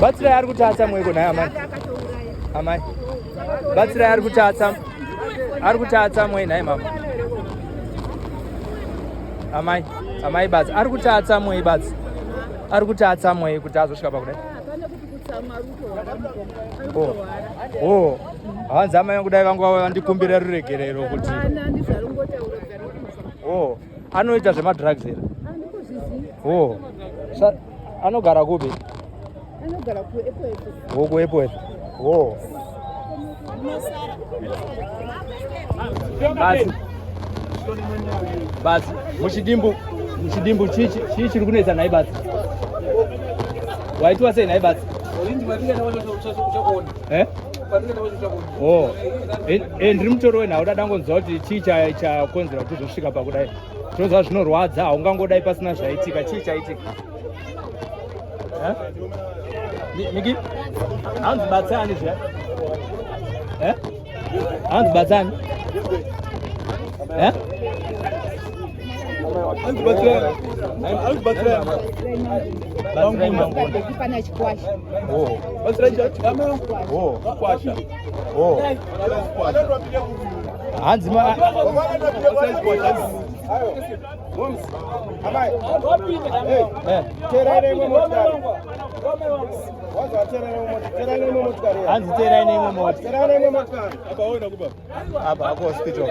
Batsirai ari kuti atsamweko nhai amai. Amai. Batsirai ari kuti atsamwe. Ari kuti atsamwe nhai mama. Amai, amai batsi. Ari kuti atsamwe batsi. Ari kuti atsamwe kuti azosvika pakudai. Oh. Oh. Hanzi amai vangu dai vangu vandikumbira ruregerero kuti. Oh. Anoita zvemadrugs here? Oh. Sa anogara kupi? Anogara kuEpworth. Oh, kuEpworth. Oh. Basi. Basi, muchidimbu, muchidimbu chii chii chiri kunetsa nhai basi? Waitwa sei nhai basi? Eh? Oh. Eh, eh, ndiri mutoro wenhau dadangonzwa kuti chii chakonzera kuti uzosvika pakudai. Tinoziva zvinorwadza, haungangodai pasina zvaitika. Chii chaitika? Eh? Niki? Hanzi batsani zviya? Eh? Hanzi batsani? Eh? Hanzi batsani. Hanzi batsani. Batsirai Mangunda. Pana chikwasha. Oh. Batsirai Oh. Chikwasha. Oh. Hanzi ma Batsirai chikwasha. Eh. Hanzi teerai neimwe mota. Apa ako hospital.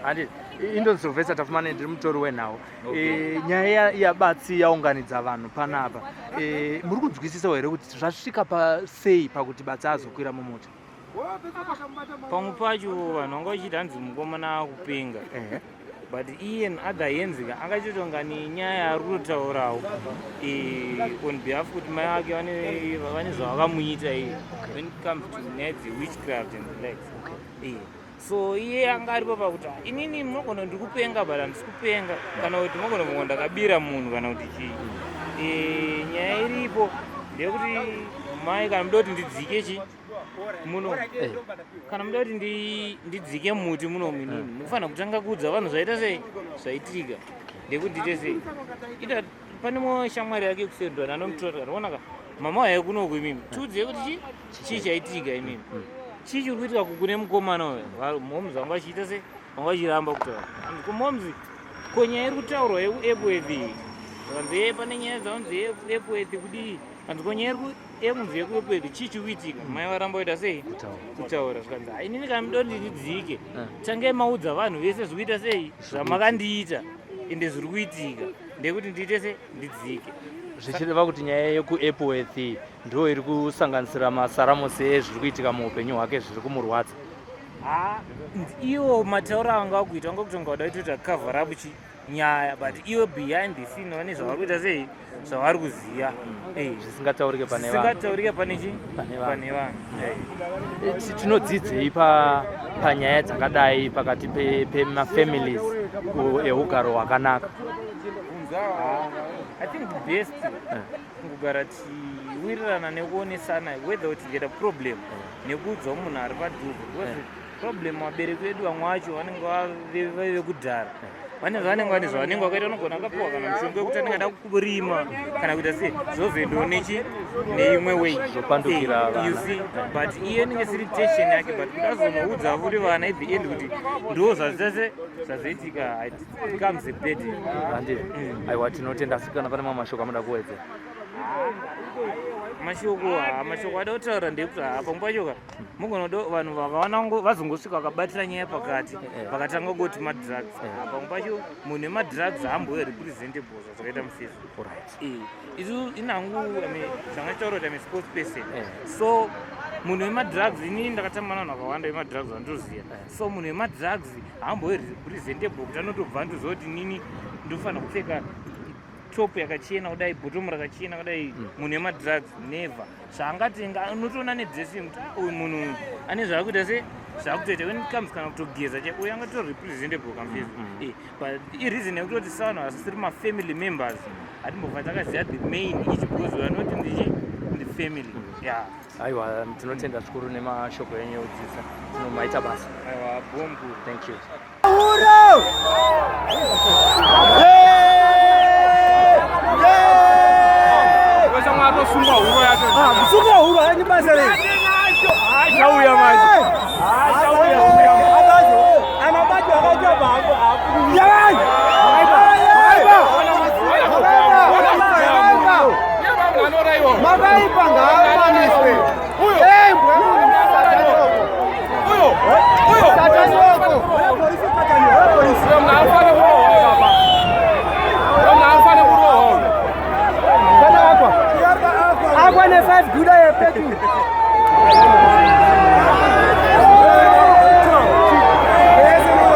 Handiti indonzovesa tafumane ndiri mutori wenhau. E, nyaya yaBatsi yaunganidza vanhu panapa. E, muri kunzwisisawo here kuti zvasvika pasei pakuti Batsi azokwira mumota? Pamwe pacho vanhu vanga vachiti hanzi mukomana akupenga, but iye other hands ka akachitotonga nenyaya yaari kutotaurawo on behalf kuti mai vake vane zvavakamuita iye when it comes to nyaya dzewitchcraft and the likes. So iye anga aripo pakuti, "Ah, inini munogona ndiri kupenga, but handisi kupenga," kana kuti munogona kunga ndakabira munhu kana kuti chii. Nyaya iripo ndeyekuti mai, kana muda kuti ndidzike chi muno, kana muda kuti ndidzike muti munomu, inini mukufanira kutanga kuudza vanhu zvaita sei, zvaitika, ndekuti ndiite sei. Ita pane mumwe shamwari yake kusendwa anomutora, onaka mama waye kunoku, imimi tiudzei kuti chii chaitika, imimi chii chiri kuitika kune mukomana uyu. Moms vanga vachiita sei, vanga vachiramba kutaura. Hanzi kumoms, ko nyaya iri kutaurwa yekuEpworth iyi? Vanzi ye pane nyaya dzaunzi yeEpworth kudii. Hanzi ko nyaya iri yekunzi yekuEpworth, chii chiri kuitika? Mai varamba kuita sei, kutaura. Zvikanzi, "Ah, inini kana muda kuti ndidzike, tangai maudza vanhu vese zviri kuita sei, zvamakandiita, ende zviri kuitika, ndekuti ndiite sei, ndidzike." Zvichireva kuti nyaya yekuEpworth ndo iri kusanganisira masaramusi ezviri kuitika muupenyu hwake zviri kumurwadza. Ha, iwo matauro anga akuita anga kutonga kuda kutoita cover up chi nyaya, but iwo behind the scene vane zvavari kuita sei, zvavari kuziva. Zvisingataurike pane vanhu. Zvisingataurike pane chi Pane vanhu. Pane vanhu. Tinodzidzei panyaya dzakadai pakati pemafamilies eugaro hwakanaka? I think the best kugara tiwirirana nekuonesana, whether kuti tikaita problem, nekuudzawo munhu ari padhuze, because problem vabereki vedu vamwe vacho vanenge vave vekudhara, vane zvavanenge vane zvavanenge vakaita. Unogona akapiwa kana mushonga wekuti anenge ada kurima kana kuita sei, zvozoendawo nechi neimwe way. Zvopandukira vana. You see, but iye inenge isiri intention yake, but kuti azonoudza futi vana at the end kuti ndo zvazvese zvazoitika, it becomes a burden. Handiti? Aiwa, tinotenda. Asi kana pane mamwe mashoko amuda kuwedzera? Mashoko, ha, mashoko ada kutaura ndekuti, ha, pamwe pacho ka mugona kudo vanhu vakawana vazongosvika vakabatira nyaya pakati, vakatanga kungoti madrugs. Ha, pamwe pacho munhu wemadrugs haamboe representable zvakaita mufesi. Isu inhangu zvangachitaura kuti I'm a sports person. So munhu wemadrugs, inini ndakatamba navanhu vakawanda vemadrugs vandoziva. So munhu wemadrugs haamboe representable kuti anotobva andoziva kuti inini ndofanira kupfeka top yakachena kudai, bottom rakachena kudai. Munhu wemadrugs never zvaangatenga, unotoona nedressing kuti, "Ah, uyu munhu uyu ane zvaari kuita se Zvakutoita when it comes kana kutogeza chai, uyo anga tori representable kamfezi. But ireason yekutoti savanhu vasisiri mafamily members, hatimbobva takaziva the main issue because we are not in the family, yeah. Aiwa, tinotenda zvikuru nemashoko enyu ekudzidzisa. Tinomaita basa. Aiwa, bho mukuru. Thank you. Wesa mwana atosungwa huro yacho. Kusunga huro haini basa rei. Chauya manje.